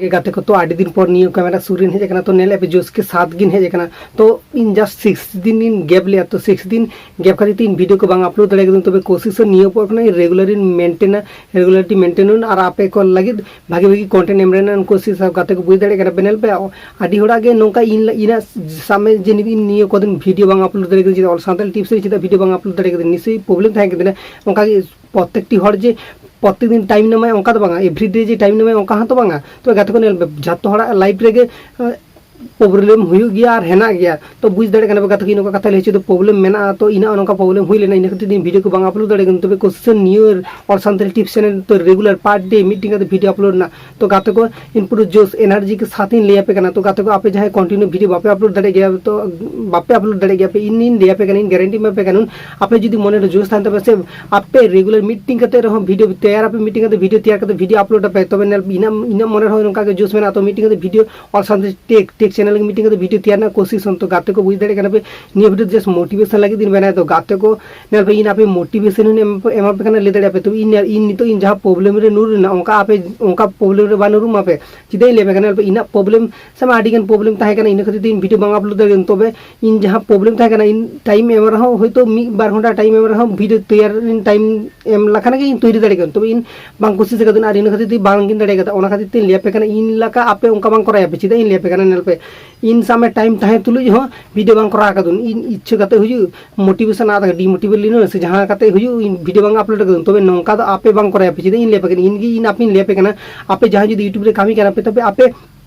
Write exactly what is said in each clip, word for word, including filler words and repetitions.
ᱜᱟᱛᱮ ᱠᱚ, ᱛᱚ ᱟᱹᱰᱤ ᱫᱤᱱ ᱯᱚᱨ ᱱᱤᱭᱟᱹ ᱠᱮᱢᱮᱨᱟ ᱥᱩᱨ ᱨᱤᱧ ᱦᱮᱡ ᱟᱠᱟᱱᱟ, ᱛᱚ ᱧᱮᱞᱮᱫ ᱯᱮ ᱡᱳᱥ ᱠᱮ ᱥᱟᱛᱷ ᱜᱤᱧ ᱦᱮᱡ ᱟᱠᱟᱱᱟ᱾ ᱛᱚ ᱤᱧ ᱡᱟᱥᱴ ᱥᱤᱠᱥ ᱫᱤᱱ ᱤᱧ ᱜᱮᱯ ᱞᱮᱫᱼᱟ, ᱛᱚ ᱥᱤᱠᱥ ᱫᱤᱱ ᱜᱮᱯ ᱠᱷᱟᱹᱛᱤᱨ ᱛᱮ ᱤᱧ ᱵᱷᱤᱰᱤᱭᱳ ᱠᱚ ᱵᱟᱝ ᱟᱯᱞᱳᱰ ᱫᱟᱲᱮ ᱠᱟᱫᱟᱹᱧ᱾ ᱛᱚᱵᱮ ᱠᱳᱥᱤᱥ ᱱᱤᱭᱟᱹ ᱯᱚᱨ ᱠᱷᱚᱱᱟᱜ ᱤᱧ ᱨᱮᱜᱩᱞᱟᱨ ᱤᱧ ᱢᱮᱱᱴᱮᱱᱟ, ᱨᱮᱜᱩᱞᱟᱨᱤᱴᱤ ᱢᱮᱱᱴᱮᱱ ᱟᱨ ᱟᱯᱮ ᱠᱚ ᱞᱟᱹᱜᱤᱫ ᱵᱷᱟᱜᱤ ᱵᱷᱟᱜᱤ ᱠᱚᱱᱴᱮᱱᱴ ᱮᱢ ᱨᱮᱱᱟᱜ ᱠᱳᱥᱤᱥ᱾ ᱟᱨ ᱜᱟᱛᱮ ᱠᱚ, ᱵᱩᱡᱽ ᱫᱟᱲᱮᱭᱟᱜ ᱠᱟᱱᱟ ᱯᱮ, ᱧᱮᱞ ᱯᱮ ᱟᱹᱰᱤ ᱦᱚᱲᱟᱜ ᱜᱮ ᱱᱚᱝᱠᱟ ᱤᱧ ᱤᱧᱟᱹᱜ ᱥᱟᱵ ᱢᱮ ᱡᱮ ᱤᱧ ᱱᱤᱭᱟᱹ ᱠᱚᱫᱤᱱ ᱵᱷᱤᱰᱤᱭᱳ ᱵᱟᱝ ᱟᱯᱞᱳᱰ ᱫᱟᱲᱮ ᱠᱟᱫᱟᱹᱧ, ᱪᱮᱫᱟᱜ ᱚᱞ ᱥᱟᱱᱛᱟᱲᱤ ᱴᱤᱯᱥ ᱨᱮ ᱪᱮᱫᱟᱜ ᱵᱷᱤᱰᱤᱭᱳ ᱵᱟᱝ ᱟᱯᱞᱳᱰ ᱫᱟᱲᱮ ᱠᱟᱫᱟᱹᱧ, ᱱᱤᱥᱪᱚᱭ ᱯᱨᱚᱵᱞᱮᱢ ᱛᱟᱦᱮᱸ ᱠᱟᱱ ᱛᱤᱧᱟ᱾ ᱚᱱᱠᱟ ᱜᱮ ᱯᱨᱚᱛᱮᱠᱴᱤ ᱦᱚᱲ ᱡᱮ ᱯᱨᱚᱛᱮᱠ ᱫᱤᱱ ᱴᱟᱭᱤᱢ ᱧᱟᱢᱟᱭ ᱚᱱᱠᱟ ᱫᱚ ᱵᱟᱝᱟ, ᱮᱵᱷᱨᱤᱰᱮ ᱡᱮ ᱴᱟᱭᱤᱢ ᱧᱟᱢᱟᱭ ᱚᱱᱠᱟ ᱦᱚᱸᱛᱚ ᱵᱟᱝᱟ᱾ ᱛᱚ ᱜᱟᱛᱮ ᱠᱚ ᱧᱮᱞ ᱯᱮ, ᱡᱷᱚᱛᱚ ᱦᱚᱲᱟᱜ ᱞᱟᱭᱤᱯᱷ ᱨᱮᱜᱮ ᱯᱨᱚᱵᱞᱮᱢ ᱦᱩᱭᱩᱜ ᱜᱮᱭᱟ ᱟᱨ ᱦᱮᱱᱟᱜ ᱜᱮᱭᱟ᱾ ᱛᱚ ᱵᱩᱡᱽ ᱫᱟᱲᱮᱭᱟᱜ ᱠᱟᱱᱟ ᱯᱮ ᱜᱟᱛᱮ ᱠᱚ, ᱤᱧ ᱱᱚᱝᱠᱟ ᱠᱟᱛᱷᱟ ᱞᱟᱹᱭ ᱦᱚᱪᱚᱭ ᱫᱚ ᱯᱨᱚᱵᱞᱮᱢ ᱢᱮᱱᱟᱜᱼᱟ᱾ ᱛᱚ ᱤᱧᱟᱹᱜ ᱱᱚᱝᱠᱟ ᱯᱨᱚᱵᱞᱮᱢ ᱦᱩᱭ ᱞᱮᱱᱟ, ᱤᱱᱟᱹ ᱠᱷᱟᱹᱛᱤᱨ ᱛᱮ ᱤᱧ ᱵᱷᱤᱰᱤᱭᱳ ᱠᱚ ᱵᱟᱝ ᱟᱯᱞᱳᱰ ᱫᱟᱲᱮ ᱠᱟᱫᱟᱹᱧ᱾ ᱛᱚᱵᱮ ᱠᱳᱥᱤᱥ ᱱᱤᱭᱟᱹ ᱚᱞ ᱥᱟᱱᱛᱟᱲᱤ ᱴᱤᱯᱥ ᱪᱮᱱᱮᱞ ᱛᱚ ᱨᱮᱜᱩᱞᱟᱨ ᱯᱟᱨ ᱰᱮ ᱢᱤᱫᱴᱮᱱ ᱠᱟᱛᱮ ᱵᱷᱤᱰᱤᱭᱳ ᱟᱯᱞᱳᱰ ᱨᱮᱱᱟᱜ᱾ ᱛᱚ ᱜᱟᱛᱮ ᱠᱚ, ᱤᱧ ᱯᱩᱨᱟᱹ ᱡᱳᱥ ᱮᱱᱟᱨᱡᱤ ᱠᱮ ᱥᱟᱛᱷ ᱤᱧ ᱞᱟᱹᱭ ᱟᱯᱮ ᱠᱟᱱᱟ᱾ ᱛᱚ ᱜᱟᱛᱮ ᱠᱚ, ᱟᱯᱮ ᱡᱟᱦᱟᱸᱭ ᱠᱚᱱᱴᱤᱱᱤᱭᱩ ᱵᱷᱤᱰᱤᱭᱳ ᱵᱟᱯᱮ ᱟᱯᱞᱳᱰ ᱫᱟᱲᱮᱭᱟᱜ ᱜᱮᱭᱟ, ᱛᱚ ᱵᱟᱯᱮ ᱟᱯᱞᱳᱰ ᱫᱟᱲᱮᱭᱟᱜ ᱜᱮᱭᱟ ᱯᱮ, ᱤᱧ ᱤᱧ ᱞᱟᱹᱭ ᱟᱯᱮ ᱠᱟᱱᱟ, ᱤᱧ ᱜᱟᱨᱮᱱᱴᱤ ᱮᱢᱟ ᱯᱮ ᱠᱟᱱᱟ᱾ ᱟᱯᱮ ᱡᱩᱫᱤ ᱢᱚᱱᱮ ᱨᱮ ᱡᱳᱥ ᱛᱟᱦᱮᱱ ᱛᱟᱯᱮ ᱥᱮ, ᱟᱯᱮ ᱨᱮᱜᱩᱞᱟᱨ ᱢᱤᱫᱴᱤᱝ ᱠᱟᱛᱮ ᱨᱮᱦᱚᱸ ᱵᱷᱤᱰᱤᱭᱳ ᱛᱮᱭᱟᱨ ᱟᱯᱮ, ᱢᱤᱫᱴᱤᱝ ᱠᱟᱛᱮ ᱵᱷᱤᱰᱤᱭᱳ ᱛᱮᱭᱟᱨ ᱠᱟᱛᱮ ᱵᱷᱤᱰᱤᱭᱳ ᱟᱯᱞᱳᱰ ᱟᱯᱮ, ᱛᱚᱵᱮ ᱧᱮᱞ ᱤᱧᱟᱹᱜ, ᱤᱧᱟᱹᱜ ᱢᱚᱱᱮ ᱨᱮᱦᱚᱸ ᱱᱚᱝᱠᱟ ᱜᱮ ᱡᱳᱥ ᱢᱮᱱᱟᱜᱼᱟ᱾ ᱛᱚ ᱢᱤᱫᱴᱤᱝ ᱠᱟᱛᱮ ᱵᱷᱤᱰᱤᱭᱳ ᱚᱞ ᱥᱟᱱᱛᱟᱲᱤ ᱴᱮᱠ, ᱴᱮᱠ ᱪᱮᱱᱮᱞ ᱞᱟᱹᱜᱤᱫ ᱢᱤᱫᱴᱤᱝ ᱠᱟᱛᱮ ᱵᱷᱤᱰᱤᱭᱳ ᱛᱮᱭᱟᱨ ᱨᱮᱱᱟᱜ ᱠᱳᱥᱤᱥ ᱦᱚᱸ᱾ ᱛᱚ ᱜᱟᱛᱮ ᱠᱚ, ᱵᱩᱡᱽ ᱫᱟᱲᱮᱭᱟᱜ ᱠᱟᱱᱟ ᱯᱮ, ᱱᱤᱭᱟᱹ ᱵᱷᱤᱰᱤᱭᱳ ᱡᱟᱥᱴ ᱢᱳᱴᱤᱵᱷᱮᱥᱚᱱ ᱞᱟᱹᱜᱤᱫ ᱤᱧ ᱵᱮᱱᱟᱣ᱾ ᱛᱚ ᱜᱟᱛᱮ ᱠᱚ, ᱧᱮᱞ ᱯᱮ, ᱤᱧ ᱟᱯᱮ ᱢᱳᱴᱤᱵᱷᱮᱥᱚᱱ ᱤᱧ ᱮᱢ, ᱮᱢᱟ ᱯᱮ ᱠᱟᱱᱟ, ᱞᱟᱹᱭ ᱫᱟᱲᱮᱭᱟᱜ ᱯᱮ᱾ ᱛᱚ ᱤᱧ, ᱤᱧ ᱱᱤᱛᱚᱜ ᱤᱧ ᱡᱟᱦᱟᱸ ᱯᱨᱚᱵᱞᱮᱢ ᱨᱮ ᱧᱩᱨ ᱨᱮᱱᱟᱜ, ᱚᱱᱠᱟ ᱟᱯᱮ ᱚᱱᱠᱟ ᱯᱨᱚᱵᱞᱮᱢ ᱨᱮ ᱵᱟᱝ ᱧᱩᱨᱩᱜ ᱢᱟᱯᱮ᱾ ᱪᱮᱫᱟᱜ ᱤᱧ ᱞᱟᱹᱭ ᱟᱯᱮ ᱠᱟᱱᱟ, ᱧᱮᱞ ᱯᱮ, ᱤᱧᱟᱹᱜ ᱯᱨᱚᱵᱞᱮᱢ ᱥᱮ ᱢᱟ ᱟᱹᱰᱤ ᱜᱟᱱ ᱯᱨᱚᱵᱞᱮᱢ ᱛᱟᱦᱮᱸ ᱠᱟᱱᱟ, ᱤᱱᱟᱹ ᱠᱷᱟᱹᱛᱤᱨ ᱛᱮ ᱤᱧ ᱵᱷᱤᱰᱤᱭᱳ ᱵᱟᱝ ᱟᱯᱞᱳᱰ ᱫᱟᱲᱮᱭᱟᱜ ᱠᱟᱱᱟ᱾ ᱛᱚᱵᱮ ᱤᱧ ᱡᱟᱦᱟᱸ ᱯᱨᱚᱵᱞᱮᱢ ᱛᱟᱦᱮᱸ ᱠᱟᱱᱟ, ᱤᱧ ᱴᱟᱭᱤᱢ ᱮᱢ ᱨᱮᱦᱚᱸ, ᱦᱚᱭᱛᱳ ᱢᱤᱫ ᱵᱟᱨ ᱜᱷᱚᱱᱴᱟ ᱴᱟᱭᱤᱢ ᱮᱢ ᱨᱮᱦᱚᱸ, ᱵᱷᱤᱰᱤᱭᱳ ᱛᱮᱭᱟᱨ ᱨᱮᱱᱟᱜ ᱴᱟᱭᱤᱢ ᱮᱢ ᱞᱮᱠᱷᱟᱱ ᱜᱮ ᱤᱧ ᱛᱳᱭᱨᱤ ᱫᱟᱲᱮᱭᱟᱜ ᱠᱟᱱᱟ᱾ ᱛᱚᱵᱮ ᱤᱧ ᱵᱟᱝ ᱠᱳᱥᱤᱥ ᱟᱠᱟᱫᱟᱹᱧ ᱟᱨ ᱤᱱᱟᱹ ᱠᱷᱟᱹᱛᱤᱨ ᱛᱮ ᱵᱟᱝ ᱜᱤᱧ ᱫᱟᱲᱮ ᱠᱟᱫᱟ᱾ ᱚᱱᱟ ᱠᱷᱟᱹᱛᱤᱨ ᱛᱮᱧ ᱞᱟᱹᱭ ᱟᱯᱮ ᱠᱟᱱᱟ, ᱤᱧ ᱞᱮᱠᱟ ᱟᱯᱮ ᱚᱱᱠᱟ ᱵᱟᱝ ᱠᱚᱨᱟᱣ ᱟᱯᱮ᱾ ᱪᱮᱫᱟᱜ ᱤᱧ ᱞᱟᱹᱭ ᱟᱯᱮ ᱠᱟᱱᱟ, ᱧᱮᱞ ᱯᱮ, ᱤᱧ ᱥᱟᱵ ᱢᱮ ᱴᱟᱭᱤᱢ ᱛᱟᱦᱮᱸ ᱛᱩᱞᱩᱡ ᱦᱚᱸ ᱵᱷᱤᱰᱤᱭᱳ ᱵᱟᱝ ᱠᱚᱨᱟᱣ ᱟᱠᱟᱫᱩᱧ᱾ ᱤᱧ ᱤᱪᱪᱷᱟᱹ ᱠᱟᱛᱮ ᱦᱩᱭᱩᱜ, ᱢᱳᱴᱤᱵᱷᱮᱥᱚᱱ ᱟᱫ, ᱰᱤᱢᱳᱴᱤᱵᱷᱮᱴ ᱞᱤᱱᱟᱹᱧ ᱥᱮ ᱡᱟᱦᱟᱸ ᱠᱟᱛᱮ ᱦᱩᱭᱩᱜ, ᱤᱧ ᱵᱷᱤᱰᱤᱭᱳ ᱵᱟᱝ ᱟᱯᱞᱳᱰ ᱟᱠᱟᱫᱩᱧ᱾ ᱛᱚᱵᱮ ᱱᱚᱝᱠᱟ ᱫᱚ ᱟᱯᱮ ᱵᱟᱝ ᱠᱚᱨᱟᱣ ᱟᱯᱮ᱾ ᱪᱮᱫᱟᱜ ᱤᱧ ᱞᱟᱹᱭ ᱟᱯᱮ ᱠᱟᱱᱟ, ᱤᱧ ᱜᱮ, ᱤᱧ ᱟᱯᱮᱧ ᱞᱟᱹᱭ ᱟᱯᱮ ᱠᱟᱱᱟ, ᱟᱯᱮ ᱡᱟᱦᱟᱸᱭ ᱡᱩᱫᱤ ᱭᱩᱴᱩᱵᱽ ᱨᱮ ᱠᱟᱹᱢᱤ ᱠᱟᱱᱟ ᱯᱮ, ᱛᱚᱵᱮ ᱟᱯᱮ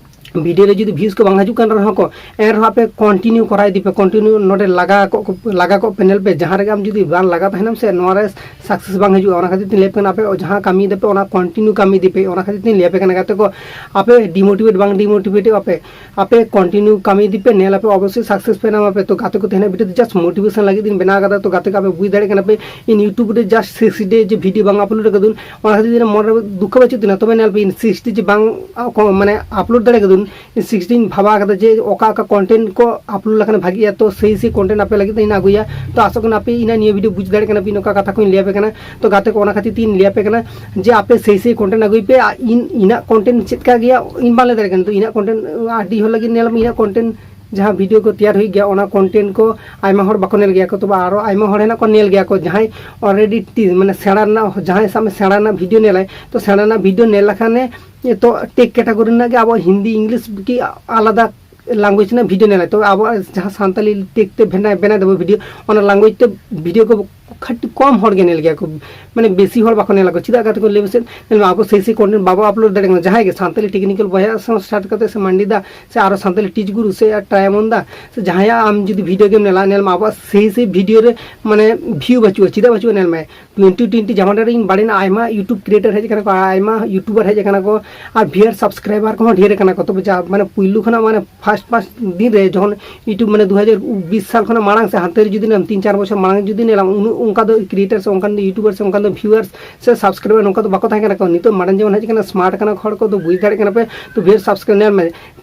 ᱵᱷᱤᱰᱤᱭᱳ ᱨᱮ ᱡᱩᱫᱤ ᱵᱷᱤᱭᱩᱡᱽ ᱠᱚ ᱵᱟᱝ ᱦᱤᱡᱩᱜ ᱠᱟᱱ ᱨᱮᱦᱚᱸ ᱠᱚ, ᱮᱱ ᱨᱮᱦᱚᱸ ᱟᱯᱮ ᱠᱚᱱᱴᱤᱱᱤᱭᱩ ᱠᱚᱨᱟᱣ ᱤᱫᱤ ᱯᱮ, ᱠᱚᱱᱴᱤᱱᱤᱭᱩ ᱱᱚᱰᱮ ᱞᱟᱜᱟ ᱠᱚᱜ, ᱞᱟᱜᱟ ᱠᱚᱜ ᱯᱮ᱾ ᱧᱮᱞ ᱯᱮ, ᱡᱟᱦᱟᱸ ᱨᱮᱜᱮ ᱟᱢ ᱡᱩᱫᱤ ᱵᱟᱝ ᱞᱟᱜᱟ ᱛᱟᱦᱮᱱᱟᱢ ᱥᱮ, ᱱᱚᱣᱟ ᱨᱮ ᱥᱟᱠᱥᱮᱥ ᱵᱟᱝ ᱦᱤᱡᱩᱜᱼᱟ᱾ ᱚᱱᱟ ᱠᱷᱟᱹᱛᱤᱨ ᱛᱮᱧ ᱞᱟᱹᱭ ᱟᱯᱮ ᱠᱟᱱᱟ, ᱟᱯᱮ ᱡᱟᱦᱟᱸ ᱠᱟᱹᱢᱤ ᱫᱟᱯᱮ ᱚᱱᱟ ᱠᱚᱱᱴᱤᱱᱤᱭᱩ ᱠᱟᱹᱢᱤ ᱤᱫᱤ ᱯᱮ᱾ ᱚᱱᱟ ᱠᱷᱟᱹᱛᱤᱨ ᱛᱮᱧ ᱞᱟᱹᱭ ᱟᱯᱮ ᱠᱟᱱᱟ ᱜᱟᱛᱮ ᱠᱚ, ᱟᱯᱮ ᱰᱤᱢᱳᱴᱤᱵᱷᱮᱴ ᱵᱟᱝ ᱰᱤᱢᱳᱴᱤᱵᱷᱮᱴᱚᱜ ᱟᱯᱮ, ᱟᱯᱮ ᱠᱚᱱᱴᱤᱱᱤᱭᱩ ᱠᱟᱹᱢᱤ ᱤᱫᱤ ᱯᱮ, ᱧᱮᱞ ᱟᱯᱮ ᱚᱵᱚᱥᱥᱳᱭ ᱥᱟᱠᱥᱮᱥ ᱯᱮ ᱧᱟᱢ ᱟᱯᱮ᱾ ᱛᱚ ᱜᱟᱛᱮ ᱠᱚ, ᱛᱮᱦᱮᱧᱟᱜ ᱵᱷᱤᱰᱤᱭᱳ ᱫᱚ ᱡᱟᱥᱴ ᱢᱳᱴᱤᱵᱷᱮᱥᱚᱱ ᱞᱟᱹᱜᱤᱫ ᱤᱧ ᱵᱮᱱᱟᱣ ᱠᱟᱫᱟ᱾ ᱛᱚ ᱜᱟᱛᱮ ᱠᱚ, ᱟᱯᱮ ᱵᱩᱡᱽ ᱫᱟᱲᱮᱭᱟᱜ ᱠᱟᱱᱟ ᱯᱮ, ᱤᱧ ᱭᱩᱴᱩᱵᱽ ᱨᱮ ᱡᱟᱥᱴ ᱥᱤᱠᱥ ᱰᱮ ᱡᱮ ᱵᱷᱤᱰᱤᱭᱳ ᱵᱟᱝ ᱟᱯᱞᱳᱰ ᱟᱠᱟᱫᱩᱧ, ᱚᱱᱟ ᱠᱷᱟᱹᱛᱤᱨ ᱛᱮ ᱢᱚᱱᱮ ᱨᱮ ᱫᱩᱠᱷ ᱵᱟᱹᱪᱩᱜ ᱛᱤᱧᱟ᱾ ᱛᱚᱵᱮ ᱧᱮᱞ ᱯᱮ, ᱤᱧ ᱥᱤᱠᱥ ᱰᱮ ᱡᱮ ᱵᱟᱝ, ᱟ, ᱠᱚ, ᱢᱟᱱᱮ ᱟᱯᱞᱳᱰ ᱫᱟᱲᱮ ᱠᱟᱫᱩᱧ, ᱥᱤᱠᱥᱴᱤᱱ ᱵᱷᱟᱵᱟ ᱠᱟᱫᱟ ᱡᱮ ᱚᱠᱟ ᱚᱠᱟ ᱠᱚᱱᱴᱮᱱᱴ ᱠᱚ ᱟᱯᱞᱳᱰ ᱞᱮᱠᱷᱟᱱ ᱵᱷᱟᱜᱤᱜᱼᱟ᱾ ᱛᱚ ᱥᱮᱭ ᱥᱮᱭ ᱠᱚᱱᱴᱮᱱᱴ ᱟᱯᱮ ᱞᱟᱹᱜᱤᱫ ᱤᱧ ᱟᱹᱜᱩᱭᱟ᱾ ᱛᱚ ᱟᱥᱚᱜ ᱠᱟᱱᱟ ᱟᱯᱮ ᱤᱧᱟᱹᱜ ᱱᱤᱭᱟᱹ ᱵᱷᱤᱰᱤᱭᱳ ᱵᱩᱡᱽ ᱫᱟᱲᱮᱭᱟᱜ ᱠᱟᱱᱟ ᱯᱮ, ᱤᱧ ᱚᱠᱟ ᱠᱟᱛᱷᱟ ᱠᱚᱧ ᱞᱟᱹᱭ ᱟᱯᱮ ᱠᱟᱱᱟ᱾ ᱛᱚ ᱜᱟᱛᱮ ᱠᱚ, ᱚᱱᱟ ᱠᱷᱟᱹᱛᱤᱨ ᱛᱮ ᱤᱧ ᱞᱟᱹᱭ ᱟᱯᱮ ᱠᱟᱱᱟ ᱡᱮ ᱟᱯᱮ ᱥᱮᱭ ᱥᱮᱭ ᱠᱚᱱᱴᱮᱱᱴ ᱟᱹᱜᱩᱭ ᱯᱮ᱾ ᱟᱨ ᱤᱧ ᱤᱧᱟᱹᱜ ᱠᱚᱱᱴᱮᱱᱴ ᱪᱮᱫ ᱠᱟ ᱜᱮᱭᱟ ᱤᱧ ᱵᱟᱝ ᱞᱟᱹᱭ ᱫᱟᱲᱮᱭᱟᱜ ᱠᱟᱱᱟ᱾ ᱛᱚ ᱤᱧᱟᱹᱜ ᱠᱚᱱᱴᱮᱱᱴ ᱟᱹᱰᱤ ᱦᱚᱲ ᱞᱟᱹᱜᱤᱫ ᱧᱮᱞ ᱢᱮ, ᱤᱧᱟᱹᱜ ᱠᱚᱱᱴᱮᱱᱴ ᱡᱟᱦᱟᱸ ᱵᱷᱤᱰᱤᱭᱳ ᱠᱚ ᱛᱮᱭᱟᱨ ᱦᱩᱭᱩᱜ ᱜᱮᱭᱟ, ᱚᱱᱟ ᱠᱚᱱᱴᱮᱱᱴ ᱠᱚ ᱟᱭᱢᱟ ᱦᱚᱲ ᱵᱟᱠᱚ ᱧᱮᱞ ᱜᱮᱭᱟ ᱠᱚ᱾ ᱛᱚᱵᱮ ᱟᱨᱚ ᱟᱭᱢᱟ ᱦᱚᱲ ᱦᱮᱱᱟᱜ ᱠᱚ ᱧᱮᱞ ᱜᱮᱭᱟ ᱠᱚ, ᱡᱟᱦᱟᱸᱭ ᱚᱞᱨᱮᱰᱤ ᱢᱟᱱᱮ ᱥᱮᱬᱟ ᱨᱮᱱᱟᱜ, ᱡᱟᱦᱟᱸᱭ ᱥᱟᱵ ᱢᱮ ᱥᱮᱬᱟ ᱨᱮᱱᱟᱜ ᱵᱷᱤᱰᱤᱭᱳ ᱧᱮᱞᱟᱭ, ᱛᱚ ᱥᱮᱬᱟ ᱨᱮᱱᱟᱜ ᱵᱷᱤᱰᱤᱭᱳ ᱧᱮᱞ ᱞᱮᱠᱷᱟᱱᱮ ᱛᱚ ᱴᱮᱠ ᱠᱮᱴᱟᱜᱚᱨᱤ ᱨᱮᱱᱟᱜ ᱜᱮ ᱟᱵᱚ ᱦᱤᱱᱫᱤ, ᱤᱝᱞᱤᱥ ᱠᱤ ᱟᱞᱟᱫᱟ ᱞᱟᱝᱜᱩᱭᱮᱡᱽ ᱨᱮᱱᱟᱜ ᱵᱷᱤᱰᱤᱭᱳ ᱧᱮᱞᱟᱭ᱾ ᱛᱚ ᱟᱵᱚᱣᱟᱜ ᱡᱟᱦᱟᱸ ᱥᱟᱱᱛᱟᱞᱤ ᱴᱮᱠ ᱛᱮ ᱵᱮᱱᱟᱣ ᱵᱮᱱᱟᱣ ᱫᱟᱵᱚ ᱵᱷᱤᱰᱤᱭᱳ, ᱚᱱᱟ ᱞᱟᱝᱜᱩᱭᱮᱡᱽ ᱛᱮ ᱵᱷᱤᱰᱤᱭᱳ ᱠᱚ ᱠᱟᱹᱴᱤᱡ ᱠᱚᱢ ᱦᱚᱲ ᱜᱮ ᱧᱮᱞ ᱜᱮᱭᱟ ᱠᱚ, ᱢᱟᱱᱮ ᱵᱮᱥᱤ ᱦᱚᱲ ᱵᱟᱠᱚ ᱧᱮᱞ ᱟᱠᱚ᱾ ᱪᱮᱫᱟᱜ ᱠᱟᱛᱮ ᱠᱚ ᱞᱟᱹᱭ ᱢᱮᱥᱮ? ᱧᱮᱞ ᱢᱮ, ᱟᱵᱚ ᱥᱮᱭ ᱥᱮᱭ ᱠᱚᱱᱴᱮᱱᱴ ᱵᱟᱵᱚ ᱟᱯᱞᱳᱰ ᱫᱟᱲᱮᱭᱟᱜ ᱠᱟᱱᱟ᱾ ᱡᱟᱦᱟᱸᱭ ᱜᱮ ᱥᱟᱱᱛᱟᱞᱤ ᱴᱮᱠᱱᱤᱠᱮᱞ ᱵᱚᱭᱦᱟ ᱥᱟᱶ ᱥᱴᱟᱨᱴ ᱠᱟᱛᱮ ᱥᱮ ᱢᱟᱱᱰᱤ ᱫᱟ ᱥᱮ ᱟᱨᱚ ᱥᱟᱱᱛᱟᱞᱤ ᱴᱤᱪ ᱜᱩᱨᱩ ᱥᱮ ᱴᱨᱟᱭᱢᱚᱱ ᱫᱟ ᱥᱮ ᱡᱟᱦᱟᱸᱭᱟᱜ ᱟᱢ ᱡᱩᱫᱤ ᱵᱷᱤᱰᱤᱭᱳ ᱜᱮᱢ ᱧᱮᱞᱟ, ᱧᱮᱞ ᱢᱮ ᱟᱵᱚᱣᱟᱜ ᱥᱮᱭ ᱥᱮᱭ ᱵᱷᱤᱰᱤᱭᱳ ᱨᱮ ᱢᱟᱱᱮ ᱵᱷᱤᱭᱩ ᱵᱟᱹᱪᱩᱜᱼᱟ᱾ ᱪᱮᱫᱟᱜ ᱵᱟᱹᱪᱩᱜᱼᱟ? ᱧᱮᱞ ᱢᱮ, ᱴᱩᱭᱮᱱᱴᱤ ᱴᱩᱭᱮᱱᱴᱤ ᱡᱟᱢᱟᱱᱟ ᱨᱮ ᱤᱧ ᱵᱟᱲᱟᱭ ᱱᱟ ᱟᱭᱢᱟ ᱭᱩᱴᱩᱵᱽ ᱠᱨᱤᱭᱮᱴᱟᱨ ᱦᱮᱡ ᱟᱠᱟᱱᱟ ᱠᱚ, ᱟᱭᱢᱟ ᱭᱩᱴᱩᱵᱟᱨ ᱦᱮᱡ ᱟᱠᱟᱱᱟ ᱠᱚ, ᱟᱨ ᱵᱷᱤᱭᱩᱣᱟᱨ ᱥᱟᱵᱥᱠᱨᱟᱭᱵᱟᱨ ᱠᱚᱦᱚᱸ ᱰᱷᱮᱨ ᱟᱠᱟᱱᱟ ᱠᱚ᱾ ᱛᱚᱵᱮ ᱡᱟ ᱢᱟᱱᱮ ᱯᱩᱭᱞᱩ ᱠᱷᱚᱱᱟᱜ ᱢᱟᱱᱮ ᱯᱷᱟᱥᱴ ᱯᱷᱟᱥᱴ ᱫᱤᱱ ᱨᱮ ᱡᱚᱠᱷᱚᱱ ᱭᱩᱴᱩᱵᱽ ᱢᱟᱱᱮ ᱫᱩ ᱦᱟᱡᱟᱨ ᱵᱤᱥ ᱥᱟᱞ ᱠᱷᱚᱱᱟᱜ ᱢᱟᱲᱟᱝ ᱥᱮ ᱦᱟᱱᱛᱮ ᱨᱮ ᱡᱩᱫᱤ ᱧᱮᱞᱟᱢ, ᱛᱤᱱ ᱪᱟᱨ ᱵᱚᱪᱷᱚᱨ ᱢᱟᱲᱟᱝ ᱡᱩᱫᱤ ᱧᱮᱞᱟᱢ, ᱩᱱᱟᱹᱜ ᱚᱱᱠᱟ ᱫᱚ ᱠᱨᱤᱭᱮᱴᱟᱨ ᱥᱮ ᱚᱱᱠᱟᱱ ᱫᱚ ᱭᱩᱴᱩᱵᱟᱨ ᱥᱮ ᱚᱱᱠᱟᱱ ᱫᱚ ᱵᱷᱤᱭᱩᱣᱟᱨᱥ ᱥᱮ ᱥᱟᱵᱥᱠᱨᱟᱭᱵᱟᱨ ᱱᱚᱝᱠᱟ ᱫᱚ ᱵᱟᱠᱚ ᱛᱟᱦᱮᱸ ᱠᱟᱱᱟ ᱠᱚ᱾ ᱱᱤᱛᱚᱜ ᱢᱟᱲᱟᱝ ᱡᱮᱢᱚᱱ ᱦᱮᱡ ᱟᱠᱟᱱᱟ, ᱥᱢᱟᱨᱴ ᱠᱟᱱᱟ ᱠᱚ ᱦᱚᱲ ᱠᱚ, ᱫᱚ ᱵᱩᱡᱽ ᱫᱟᱲᱮᱭᱟᱜ ᱠᱟᱱᱟ ᱯᱮ᱾ ᱛᱚ ᱵᱷᱤᱭᱩᱣᱟᱨ ᱥᱟᱵᱥᱠᱨᱟᱭᱵᱟᱨ ᱧᱮᱞ ᱢᱮ,